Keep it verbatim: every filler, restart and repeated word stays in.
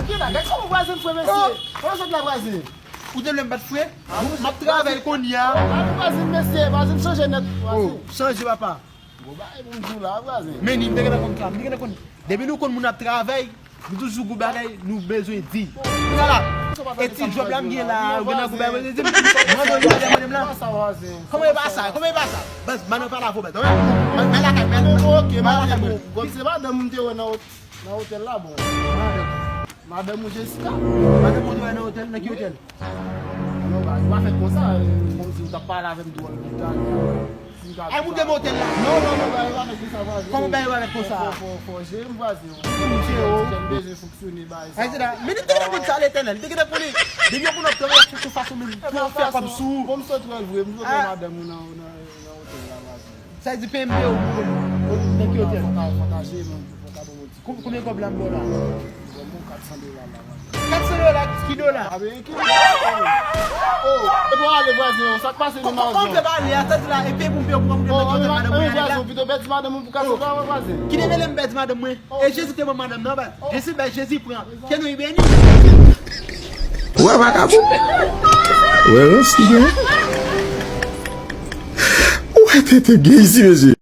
Ki la, gad kòman vwazen fre, mesye. Kòman sot la, vwazen? Ou te vle m bat fre? M ap travay kounye a. Gade vwazen, mesye, vwazen chanje nèt, vwazen. Oh, chanje, papa. Bon, bagay pou m di w la, vwazen. Men ni, m te gentan konn sa, m te gentan konn. Depi nou konn moun ap travay, nou toujou gou bagay, nou bezwen di. Sa la, e ti djòb la m gen la, ou gentan gou bagay, bezwen di. Mande w, mande m la. Kòman e pa sa? Kòman e pa sa? Baz, ban nou pale avè w, baz. Mwen, mwen lakay, mwen. Ok, mwen lakay, mwen. Bon, se madanm m te wè nan, nan otèl la, bon. Madanm ou Jessica? Madanm ou te wè nan otèl, nan ki otèl? Non, ba, yo pa fèt konsa, eh, kòmsi ou t ap pale avè m dwòl, bouda. Ay, moun de otèl la. Non, non, non, ba, yo pa fèt konsa, vwazen. Kòman ba, yo pa fèt konsa? Fò, fò, fò, fò, jere m, vwazen. Fò jere w. Jere m bezwen fonksyone, ba, e sa. Ay, se la. Men li te gentan konn sa, Letènèl. Li te gentan konnen. Depi yo konn ap travay, y ap chèche fason menm pou yo fè kòb sou ou. Bon, m sot wè l vre, m sot wè madanm ou nan, nan, nan otèl la, vwazen. Sa di P M B ou, ou, nan ki otèl? Fò ta, fò ta jere m, fò ta ban m yon ti Kon-, konbyen kòb la m ba w la? Bon, kat san dola la, vwazen. Kat san dola, ki dola? A, men, ki dola? Oh, oh, e bon, ale, vwazen, sa k pase menm avè w? Kòman w fè pale a, sa di la, e peye pou m peye pou mwen, pou mwen mete madanm mwen la. Vwazen, ou pito pèdi madanm ou pou kat san dola, vwazen. Ki te rele m pèdi madanm mwen? E Jezi te ban madanm nan, baz. Jezi bay, Jezi pran. Ke nou beni. Ou wè vakabon? Ou wè ransi gen? Ou wè tete gen isi, mesye?